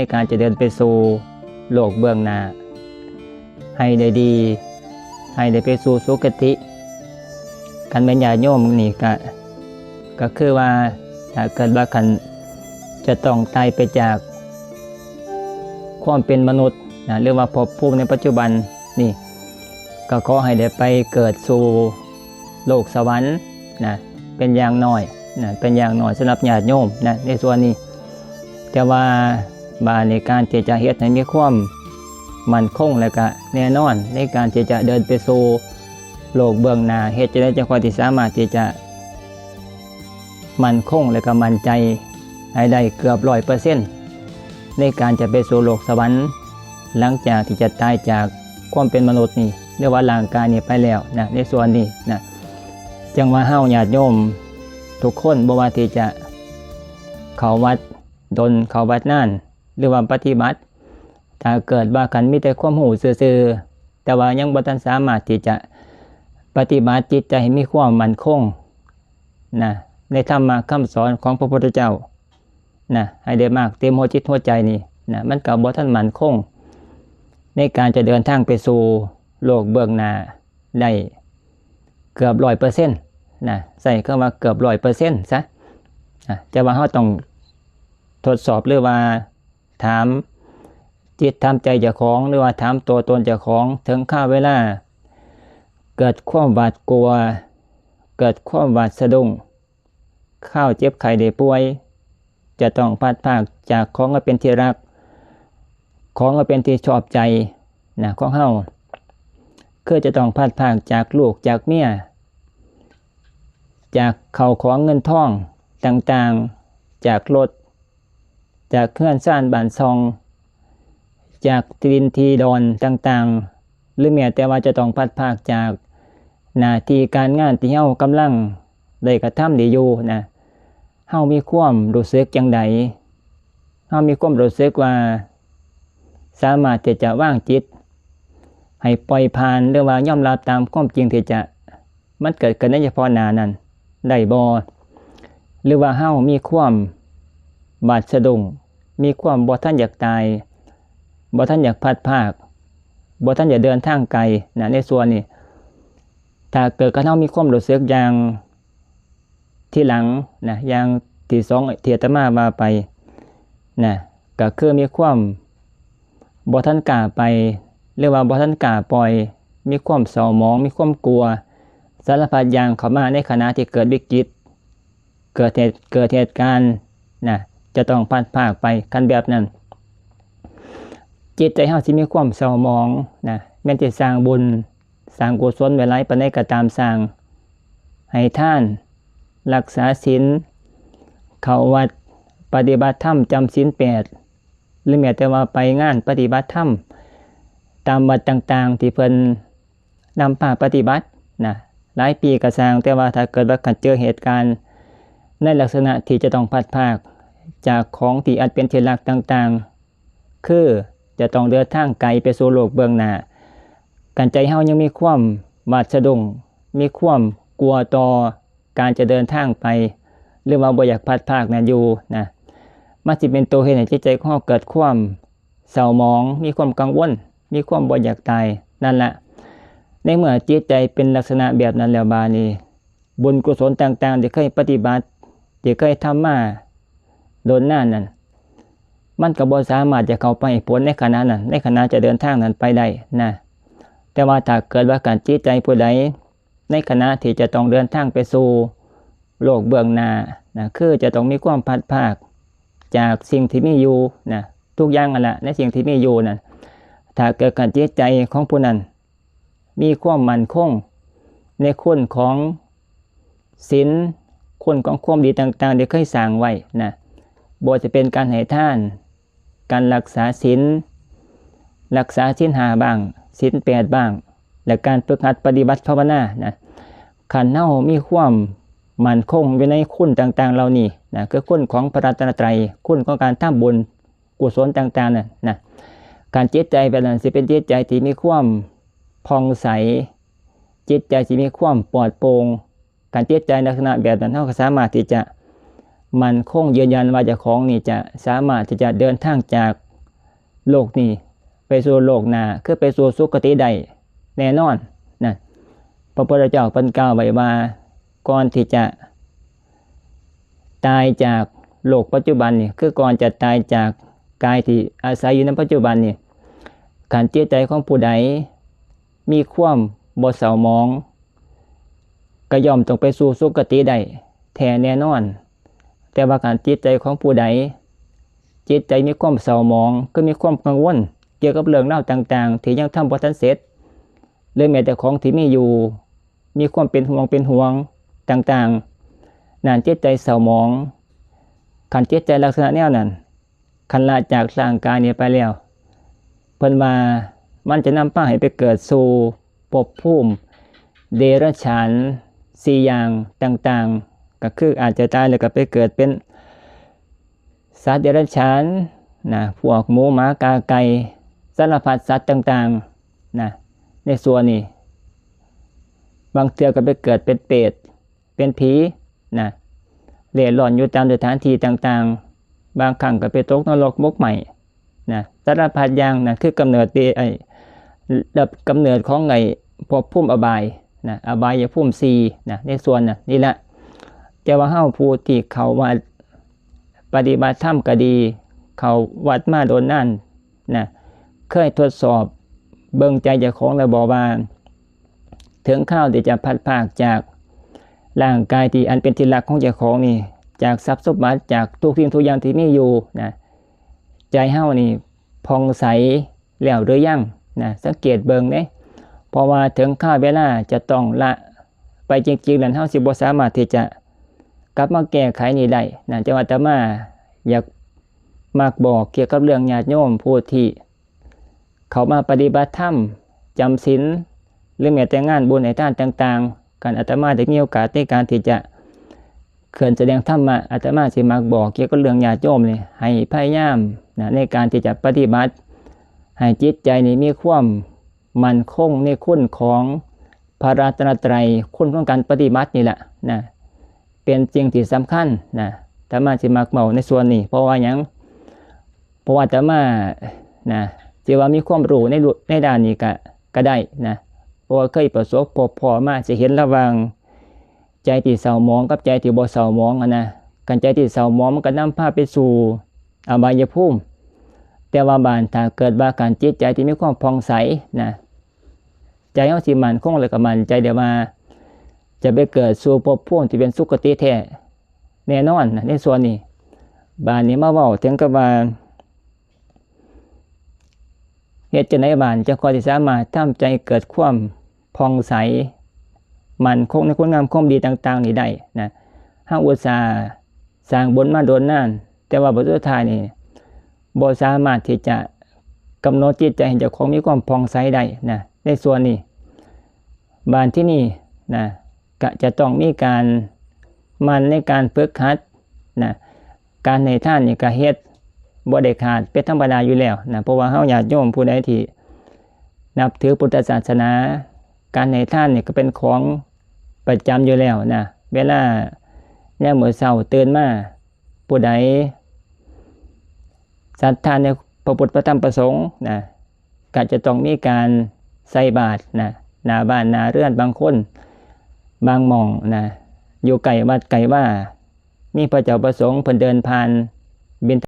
ໃນການຈະເດີນໄປສູ່ໂລກເບື້ອງໜ້າ ໃຫ້ໄດ້ດີ ໃຫ້ໄດ້ໄປສູ່ສຸຄະຕິ. ຄັນແມ່ນຍາດໂຍມນີ້ກະ ກະຄືວ່າ ຖ້າເກີດວ່າຄັນຈະຕ້ອງຕາຍໄປຈາກຄວາມເປັນມະນຸດນະ ຫຼືວ່າພົບພູມໃນປັດຈຸບັນນີ້ ກໍຂໍໃຫ້ໄດ້ໄປເກີດສູ່ໂລກສະຫວັນນະ ເປັນຢ່າງໜ້ອຍນະ ເປັນຢ່າງໜ້ອຍສຳລັບຍາດໂຍມນະ ໃນສ່ວນນີ້. ແຕ່ວ່າບາດໃນການທີ່ຈະເຮັດໃຫ້ມີຄວາມໝັ້ນຄົງ ແລະກະແນ່ນອນໃນການທີ່ຈະເດີນໄປສູ່ໂລກເບື້ອງໜ້າ ເຮັດຈັ່ງໃດຈັ່ງຄ່ອຍທີ່ສາມາດທີ່ຈະ ໝັ້ນຄົງ ແລະກໍໝັ້ນໃຈໃຫ້ໄດ້ເກືອບຮ້ອຍເປີເຊັນ ໃນການຈະໄປສູ່ໂລກສະຫວັນ ຫຼັງຈາກທີ່ຈະຕາຍຈາກຄວາມເປັນມະນຸດນີ້ ຫຼືວ່າຮ່າງກາຍນີ້ໄປແລ້ວນະ ໃນສ່ວນນີ້ນະ. ຈັ່ງວ່າເຮົາຍາດໂຍມທຸກຄົນ ບໍ່ວ່າທີ່ຈະເຂົ້າວັດດົນ ເຂົ້າວັດນານ ຫຼືວ່າປະຕິບັດ ຖ້າເກີດວ່າຄັນມີແຕ່ຄວາມຮູ້ຊື່ໆ ແຕ່ວ່າຍັງບໍ່ທັນສາມາດທີ່ຈະປະຕິບັດຈິດໃຈໃຫ້ມີຄວາມໝັ້ນຄົງນະ ໃນທຳມະຄຳສອນຂອງພະພຸດທະເຈົ້ານະ ໃຫ້ໄດ້ມັກເຕັມຫົວຈິດຫົວໃຈນີ້ນະ ມັນກໍບໍ່ທັນໝັ້ນຄົງ ໃນການຈະເດີນທາງໄປສູ່ໂລກເບື້ອງໜ້າໄດ້ເກືອບຮ້ອຍເປີເຊັນນະ ໃຊ້ຄຳວ່າເກືອບຮ້ອຍເປີເຊັນຊະນະ. ແຕ່ວ່າເຮົາຕ້ອງທົດສອບ ຫຼືວ່າ ຖາມຈິດຖາມໃຈເຈົ້າຂອງ ຫຼືວ່າຖາມຕົວຕົນເຈົ້າຂອງ ເຖິງຄາວເວລາເກີດຄວາມຫວາດກົວ ເກີດຄວາມຫວາດສະດຸ້ງ ຄາວເຈັບໄຂ້ໄດ້ປ່ວຍ ຈະຕ້ອງພັດພາກຈາກຂອງອັນເປັນທີ່ຮັກ ຂອງອັນເປັນທີ່ຊອບໃຈນະ ຂອງເຮົາ ຄືຈະຕ້ອງພັດພາກຈາກລູກຈາກເມຍ ຈາກເຂົ້າຂອງເງິນທອງຕ່າງໆ ຈາກລົດ ຈາກເຮືອນຊານບ້ານຊ່ອງ ຈາກທີ່ດິນທີ່ດອນຕ່າງໆ ຫຼືແມ້ແຕ່ວ່າຈະຕ້ອງພັດພາກຈາກໜ້າທີ່ການງານທີ່ເຮົາກຳລັງໄດ້ກະທຳດີຢູ່ນະ ເຮົາມີຄວາມຮູ້ສຶກຈັ່ງໃດ? ເຮົາມີຄວາມຮູ້ສຶກວ່າສາມາດທີ່ຈະວາງຈິດໃຫ້ປ່ອຍຜ່ານ ຫຼືວ່າຍອມຮັບຕາມຄວາມຈິງທີ່ຈະ ມັນເກີດຂຶ້ນໃນສະເພາະໜ້ານັ້ນໄດ້ບໍ່? ຫຼືວ່າເຮົາມີຄວາມຫວາດສະດຸ້ງ ມີຄວາມບໍ່ທັນຢາກຕາຍ ບໍ່ທັນຢາກພັດພາກ ບໍ່ທັນຢາກເດີນທາງໄກນະ ໃນສ່ວນນີ້ ຖ້າເກີດຄັນເຮົາມີຄວາມຮູ້ສຶກຢ່າງທີຫຼັງນະ ຢ່າງທີສອງທີ່ອາດຕະມາວ່າໄປນະ ກໍຄືມີຄວາມ ບໍ່ທັນກ້າໄປ ຫຼືວ່າບໍ່ທັນກ້າປ່ອຍ ມີຄວາມເສົ້າໝອງ ມີຄວາມກົວ ສາລະພັດຢ່າງເຂົ້າມາໃນຂະນະທີ່ເກີດວິກິດ ເກີດເຫດ ເກີດເຫດການນະ ຈະຕ້ອງພັດພາກໄປ ຄັນແບບນັ້ນ ຈິດໃຈເຮົາຊິມີຄວາມເສົ້າໝອງນະ ແມ່ນຊິສ້າງບຸນ ສ້າງກຸສົນໄວ້ຫຼາຍປານໃດກໍຕາມຊ່າງ ໃຫ້ທານ ລັກສາສິນ ເຂົ້າວັດ ປະຕິບັດທຳ ຈຳສິນແປດ ຫຼືແມ້ແຕ່ວ່າໄປງານປະຕິບັດທຳຕາມວັດຕ່າງໆ ທີ່ເພິ່ນນຳພາປະຕິບັດນະ ຫຼາຍປີກໍຊ່າງ ແຕ່ວ່າຖ້າເກີດວ່າຄັນເຈີເຫດການໃນລັກສະນະທີ່ຈະຕ້ອງພັດພາກຈາກຂອງທີ່ອັນເປັນທີ່ຮັກຕ່າງໆ ຄືຈະຕ້ອງເດີນທາງໄກໄປສູ່ໂລກເບື້ອງໜ້າ ຄັນໃຈເຮົາຍັງມີຄວາມຫວາດສະດຸ້ງ ມີຄວາມກົວຕໍ່ ການຈະເດີນທາງໄປ ຫຼືວ່າບໍ່ຢາກພັດພາກນັ້ນຢູ່ນະ ມັນຊິເປັນຕົວເຮັດໃຫ້ຈິດໃຈຂອງເຮົາເກີດຄວາມເສົ້າໝອງ ມີຄວາມກັງວົນ ມີຄວາມບໍ່ຢາກຕາຍນັ້ນລະ. ໃນເມື່ອຈິດໃຈເປັນລັກສະນະແບບນັ້ນແລ້ວ ບາດນີ້ບຸນກຸສົນຕ່າງໆ ທີ່ເຄີຍປະຕິບັດ ທີ່ເຄີຍທຳມາດົນນານນັ້ນ ມັນກໍບໍ່ສາມາດຈະເຂົ້າໄປໃຫ້ຜົນໃນຂະນະນັ້ນ ໃນຂະນະຈະເດີນທາງນັ້ນໄປໄດ້ນະ. ແຕ່ວ່າຖ້າເກີດວ່າການຈິດໃຈຜູ້ໃດ ໃນຂະນະທີ່ຈະຕ້ອງເດີນທາງໄປສູ່ໂລກເບື້ອງໜ້ານະ ຄືຈະຕ້ອງມີຄວາມພັດພາກຈາກສິ່ງທີ່ມີຢູ່ນະ ທຸກຢ່າງຫັ້ນລະ ໃນສິ່ງທີ່ມີຢູ່ນັ້ນ ຖ້າເກີດຄັນຈິດໃຈຂອງຜູ້ນັ້ນມີຄວາມໝັ້ນຄົງໃນຄຸນຂອງສິນ ຄຸນຂອງຄວາມດີຕ່າງໆ ທີ່ເຄີຍສ້າງໄວ້ນະ ບໍ່ວ່າຈະເປັນການໃຫ້ທານ ການລັກສາສິນ ລັກສາສິນຫ້າບ້າງ ສິນແປດບ້າງ ແລະ ການຝຶກຫັດປະຕິບັດພາວະນານະ ຄັນເຮົາມີຄວາມໝັ້ນຄົງຢູ່ໃນຄຸນຕ່າງໆເຫຼົ່ານີ້ນະ ຄືຄຸນຂອງພະລັດຕະນະໄຕ ຄຸນຂອງການທຳບຸນກຸສົນຕ່າງໆນັ້ນນະ ການຈິດໃຈແບບນັ້ນຊິເປັນຈິດໃຈທີ່ມີຄວາມຜ່ອງໃສ ຈິດໃຈຊິມີຄວາມປອດໂປ່ງ ການຈິດໃຈລັກສະນະແບບນັ້ນ ເຮົາກໍສາມາດທີ່ຈະໝັ້ນຄົງຢືນຢັນວ່າເຈົ້າຂອງນີ້ຈະສາມາດທີ່ຈະເດີນທາງຈາກ ໂລກນີ້ໄປສູ່ໂລກໜ້າ ຄືໄປສູ່ສຸຄະຕິໄດ້ແນ່ນອນນະ. ພະພຸດທະເຈົ້າເພິ່ນກ່າວໄວ້ວ່າ ກ່ອນທີ່ຈະຕາຍຈາກໂລກປັດຈຸບັນນີ້ ຄືກ່ອນຈະຕາຍຈາກກາຍທີ່ອາໄສຢູ່ໃນປັດຈຸບັນນີ້ ຄັນຈິດໃຈຂອງຜູ້ໃດມີຄວາມບໍ່ເສົ້າໝອງ ກໍຍ່ອມຕ້ອງໄປສູ່ສຸຄະຕິໄດ້ແທ້ແນ່ນອນ. ແຕ່ວ່າຄັນຈິດໃຈຂອງຜູ້ໃດ ຈິດໃຈມີຄວາມເສົ້າໝອງ ຄືມີຄວາມກັງວົນກ່ຽວກັບເລື່ອງລາວຕ່າງໆ ທີ່ຍັງທຳບໍ່ທັນເສັດ ຫຼືແມ້ແຕ່ຂອງທີ່ມີຢູ່ ມີຄວາມເປັນຫ່ວງເປັນຫ່ວງຕ່າງໆ ນັ້ນຈິດໃຈເສົ້າໝອງ. ຄັນຈິດໃຈລັກສະນະແນວນັ້ນ ຄັນລະຈາກຮ່າງກາຍນີ້ໄປແລ້ວ ເພິ່ນວ່າມັນຈະນຳພາໃຫ້ໄປເກີດສູ່ພົບພູມເດລັດຖານສີ່ຢ່າງຕ່າງໆ ກໍຄືອາດຈະຕາຍແລ້ວກໍໄປເກີດເປັນສັດເດລັດຖານນະ ພວກໝູ ໝາ ກາ ໄກ່ ສາລະພັດສັດຕ່າງໆນະ. ໃນສ່ວນນີ້ ບາງເທື່ອກໍໄປເກີດເປັນເປດ ເປັນຜີນະ ເລ່ລ່ອນຢູ່ຕາມສະຖານທີ່ຕ່າງໆ, ບາງຄັ້ງກໍໄປຕົກນະລົກໝົກໄໝ້ນະ ສາລະພັດຢ່າງນະ ຄືກຳເນີດເດ ໄອ້ ກຳເນີດຂອງໄອ້ພົບພູມອະບາຍນະ ອະບາຍຍະພູມສີ່ນະ ໃນສ່ວນນະ ນີ້ລະ. ແຕ່ວ່າເຮົາຜູ້ທີ່ເຂົ້າວັດປະຕິບັດທຳກໍດີ ເຂົ້າວັດມາດົນນານ ນະ ເຄີຍທົດສອບເບິ່ງໃຈເຈົ້າຂອງແລ້ວບໍ່ວ່າ ເຖິງຄາວທີ່ຈະພັດພາກຈາກຮ່າງກາຍທີ່ອັນເປັນທີ່ຮັກຂອງເຈົ້າຂອງນີ້ ຈາກຊັບສົມບັດ ຈາກທຸກສິ່ງທຸກຢ່າງທີ່ມີຢູ່ນະ ໃຈເຮົານີ້ຜ່ອງໃສແລ້ວຫຼືຍັງນະ? ສັງເກດເບິ່ງເດ້ ເພາະວ່າເຖິງຄາວເວລາຈະຕ້ອງລະໄປຈິງໆນັ້ນ ເຮົາຊິບໍ່ສາມາດທີ່ຈະກັບມາແກ້ໄຂນີ້ໄດ້ນະ. ຈັ່ງອາດຕະມາຢາກ ມັກບອກກ່ຽວກັບເລື່ອງຍາດໂຍມຜູ້ທີ່ເຂົ້າມາປະຕິບັດທຳ ຈຳສິນ ຫຼືແມ້ແຕ່ງານບຸນໃຫ້ທານຕ່າງໆ ຄັນອາດຕະມາໄດ້ມີໂອກາດໃນການທີ່ຈະເຄື່ອນສະແດງທຳມະ ອາດຕະມາຊິມັກບອກກ່ຽວກັບເລື່ອງຍາດໂຍມນີ້ ໃຫ້ພະຍາຍາມນະ ໃນການທີ່ຈະປະຕິບັດໃຫ້ຈິດໃຈນີ້ມີຄວາມໝັ້ນຄົງໃນຄຸນຂອງ ພະລັດຕະນະໄຕ ຄຸນຂອງການປະຕິບັດນີ້ແຫຼະນະ ເປັນສິ່ງທີ່ສຳຄັນນະ. ອາດຕະມາຊິມັກເວົ້າໃນສ່ວນນີ້ ເພາະວ່າຫຍັງ? ເພາະວ່າອາດຕະມານະ ຊິວ່າມີຄວາມຮູ້ໃນ ໃນດ້ານນີ້ກະ ກະໄດ້ນະ ເພາະວ່າເຄີຍປະສົບພົບພໍ້ມາ ຊິເຫັນລະຫວ່າງໃຈທີ່ເສົ້າໝອງກັບໃຈທີ່ບໍ່ເສົ້າໝອງຫັ້ນນະ. ຄັນໃຈທີ່ເສົ້າໝອງມັນກະນຳພາໄປສູ່ອະບາຍຍະພູມ ແຕ່ວ່າບາດຖ້າເກີດວ່າການຈິດໃຈທີ່ມີຄວາມຜ່ອງໃສນະ ໃຈເຮົາຊິໝັ້ນຄົງ ແລ້ວກໍໝັ້ນໃຈໄດ້ວ່າຈະໄປເກີດສູ່ພົບພູມທີ່ເປັນສຸຄະຕິແທ້ແນ່ນອນນະ ໃນສ່ວນນີ້. ບາດນີ້ມາເວົ້າເຖິງກັບວ່າ ເຮັດຈັ່ງໃດບາດຈັ່ງຄ່ອຍຊິສາມາດທຳໃຈເກີດຄວາມຜ່ອງໃສ ໝັ້ນຄົງໃນຄຸນງາມຄວາມດີຕ່າງໆນີ້ໄດ້ນະ? ເຮົາອຸດສ່າສ້າງບຸນມາດົນນານ ແຕ່ວ່າບັດສຸດທ້າຍນີ້ບໍ່ສາມາດທີ່ຈະກຳນົດຈິດໃຈໃຫ້ເຈົ້າຂອງມີຄວາມຜ່ອງໃສໄດ້ນະ ໃນສ່ວນນີ້. ບາດທີນີ້ນະ ກະຈະຕ້ອງມີການໝັ່ນໃນການຝຶກຫັດນະ. ການໃຫ້ທານນີ້ກະເຮັດບໍ່ໄດ້ຂາດເປັນທຳມະດາຢູ່ແລ້ວນະ ເພາະວ່າເຮົາຍາດໂຍມຜູ້ໃດທີ່ນັບຖືພຸດທະສາສະໜາ ການໃຫ້ທານນີ້ກະເປັນຂອງປະຈຳຢູ່ແລ້ວນະ. ເວລາຍາມມື້ເຊົ້າຕື່ນມາ ຜູ້ໃດສັດທາໃນພະພຸດ ພະທຳ ພະສົງນະ ກະຈະຕ້ອງມີການໃສ່ບາດນະ ໜ້າບ້ານໜ້າເຮືອນ. ບາງຄົນບາງໝ່ອງນະ ຢູ່ໃກ້ວັດໃກ້ວາ ມີພະເຈົ້າພະສົງເພິ່ນເດີນຜ່ານ